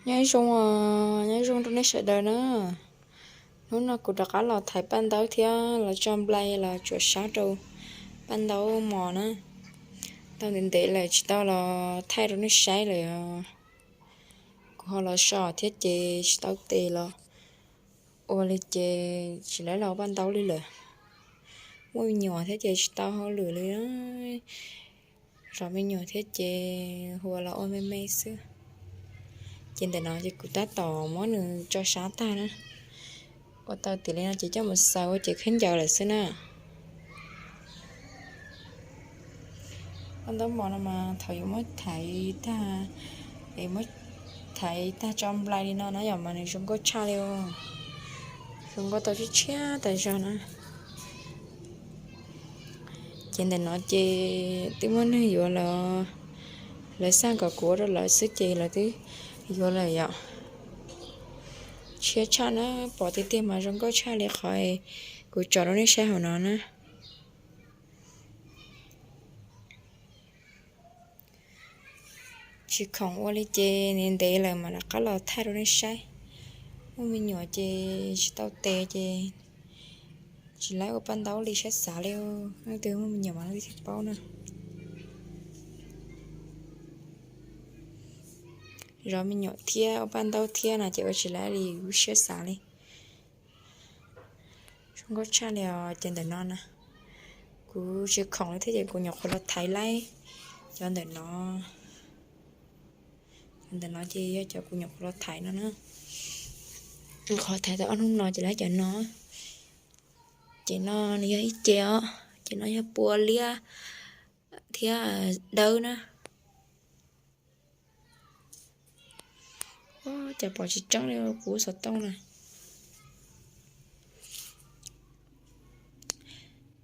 Nyob zoo, nyob zoo rau nej sawv daws na. Hnub no kuv rov qab los thaiv paj ntaub thiab los tso nplai los tsuam sab rau paj ntaub mos na. Tau ntev ntev lawm tsis tau los thaij rau nej saib lawm. Kuv ho los so thiab ces tsis tau tes los ua li ces tsis laib los ua paj ntaub li lawm. Muaj me nyuam thiab ces tsis tau hauj lwm li. Zov me nyuam thiab ces hu ua los ua me me xwb. Ces ntawm no ces kuv tab tom muab nws tso sab tag na. Ua tau tiav li no ces coj mus xaws ua cev khaub ncaws lawm xwb na. Paj ntaub mos no mas thaum yuav muab thaiv tag, es muab thaiv tag tso nplai li no na yom mas nws zoo nkauj tshaj li. Zoo nkauj tau tshiab tshiab tas zog na. Ces ntawm no ces twb muaj neeg yuav lawm, lawv xaj kom kuv ua rau lawv xwb ces lawv twb yuav lawm yom. Tshiab tshaj na, pom tiag tiag mas zoo nkauj tshaj li qhov kuv tso rau nej saib hauv no na. Tsis khoom ua li ces ntev ntev lawm mas rov qab los thaij rau nej saib. Muaj me nyuam ces tsis tau tes ces tsis laib ua paj ntaub li siab xav li. Leej twg muaj me nyuam mas leej twg thiaj paub na. Zov me nyuam thiab ua paj ntaub thiab no ces ua tsis laib li, siab xav li. Zoo nkauj tshaj li os. Ces ntawm no na, kuv tsis khoom li thiab ces kuv nyuam qhuav los thaiv laib cov ntawm no. Cov ntawm no ces yog cov kuv nyuam qhuav los thaiv no na. Qhuav thaiv tau ob hnub no ces laib cov no. Ces no nws yog ib ce os, ces no yog pua liab thiab dawb na. Cas pom tsis tseeb li kuv xov tooj na.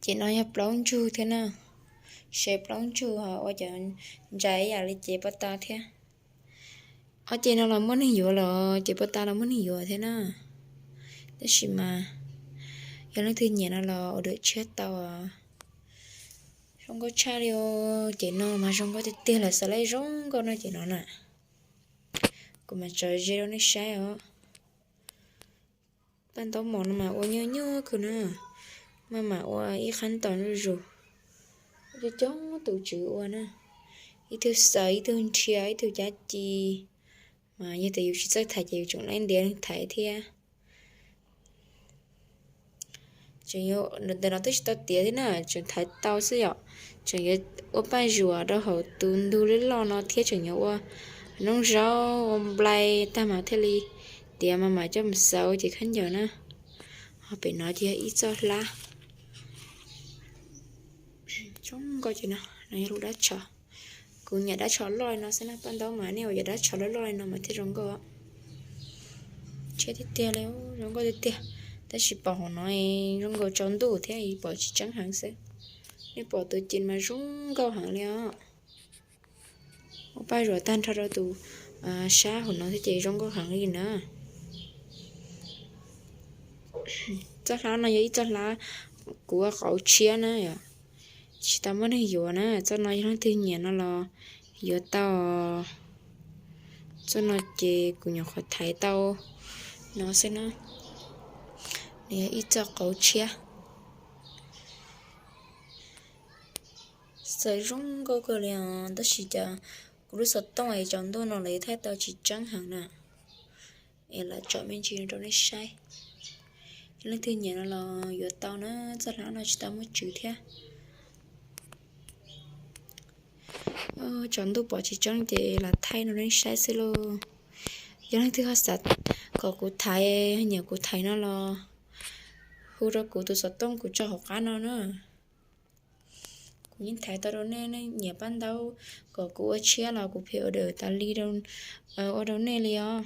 Ces no yog plaub ntsug thiab na, se plaub ntsug ho ua cov ntsais ib yam li cev paj tas thiab. Ob ce no los muaj neeg yuav lawm, cev paj tas los muaj neeg yuav thiab na. Tab sis mas yog leej twg nyiam no los ua dawm tshiab tau. Zoo nkauj tshaj li os. Ces no mas zoo nkauj tiag tiag lawm, xav laib zoo nkauj no ces no na. Kuv mam tso ze rau nej saib os. Paj ntaub mos no mas ua nyuaj nyuaj kawg na, maj mam ua ib qhab tos zuj zus. Coob coob tus tswv ua na, ib tug xaws, ib tug nrhia, ib tug cab ci, mas yog tias yus tsis txawj thaiv ces yus tseem laib ntiav neeg thaiv thiab. Ntawm no twb tsis tau tiav thiab na, tseem thaiv tau xwb yom. Tseem yuav ua paj zuam rau hauv tus ntug loj loj no thiab tseem yuav ua noob zaub ua nplai tag mas thiaj li tiav mas mam coj mus xaws ces khaub ncaws na. Ho pem no ces yog ib txoj hlab. Zoo nkauj ces no, no yog lub dab tsho. Kuv nyiam dab tsho loj li no xwb na, paj ntaub mas nej ua yog dab tsho loj loj li no mas thiaj zoo nkauj. Tshiab tiag tiag li, zoo nkauj tiag tiag. Tab sis pom hauv no zoo nkaus tsaus ntuj thiab pom tsis tseeb heev xwb. Nej pom tus ci mas zoo nkauj heev li os. Ua paj zuam tag nrho rau tus sab hauv no thiab ces zoo nkauj heev li na. Txoj hlab no yog ib txoj hlab kuv ua qauv tshiab na, tsis tau muaj neeg yuav na. Txoj no yog leej twg nyiam no los yuav tau. Txoj no ces kuv nyuam qhuav thaiv tau no xwb na. Nws yog ib txoj qauv tshiab. Xaws zoo nkauj kawg li os, tab sis cas kuv lub xov tooj es tsaus ntuj no lawv thaij tau tsis tseeb heev na. Es lam tsom me ntsis rau nej saib. Yog leej twg nyiam no los yuav tau na, txoj hlab no tsis tau muaj tswv thiab. Tsaus ntuj pom tsis tseeb ces lam thaij no rau nej saib xwb lauj. Yog leej twg ho xav kom kuv thaiv, nyiam kuv thaiv no los hu rau kuv tus xov tooj kuv tso hauv qab no na. Kuv yeej thaiv tau rau nej, nej nyiam paj ntaub kom kuv ua tshiab los kuv pheej ua dawm tas li ua rau nej li os.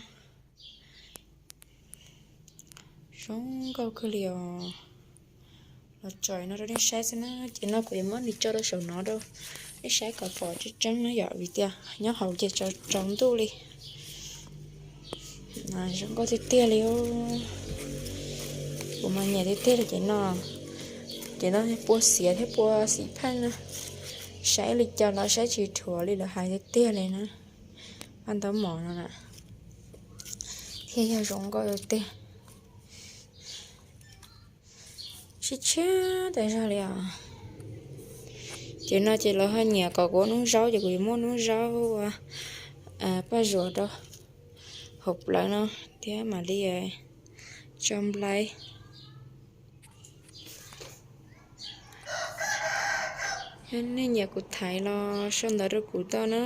Zoo nkauj kawg li os. Los tsom no rau nej saib xwb na, ces no kuv yuav muab nws tso rau saum no rau nej saib kom pom tseeb tseeb na yom, vim tias nyob hauv ces tsaus ntuj li. Zoo nkauj tiag tiag li. Kuv mas nyiam tiag tiag li ces no, ces no pua xiav thiab pua xim pheej na. Saib li cas los saib tsis dhuav li lawv hais tiag tiag li na. Paj ntaub mos no na. Ces yog zoo nkauj tiag, tshiab tshiab tas zog li os. Ces no ces lawv ho nyiam kom kuv ua noob zaub ces kuv yuav muab noob zaub ua paj zuas rau hauv plawv no thiab mam li tso nplai. Yog nej nyiam kuv thaiv los sau ntawv rau kuv tau na,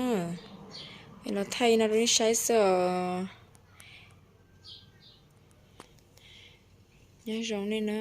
es los thaij no rau nej saib xwb os. Nyob zoo nej na.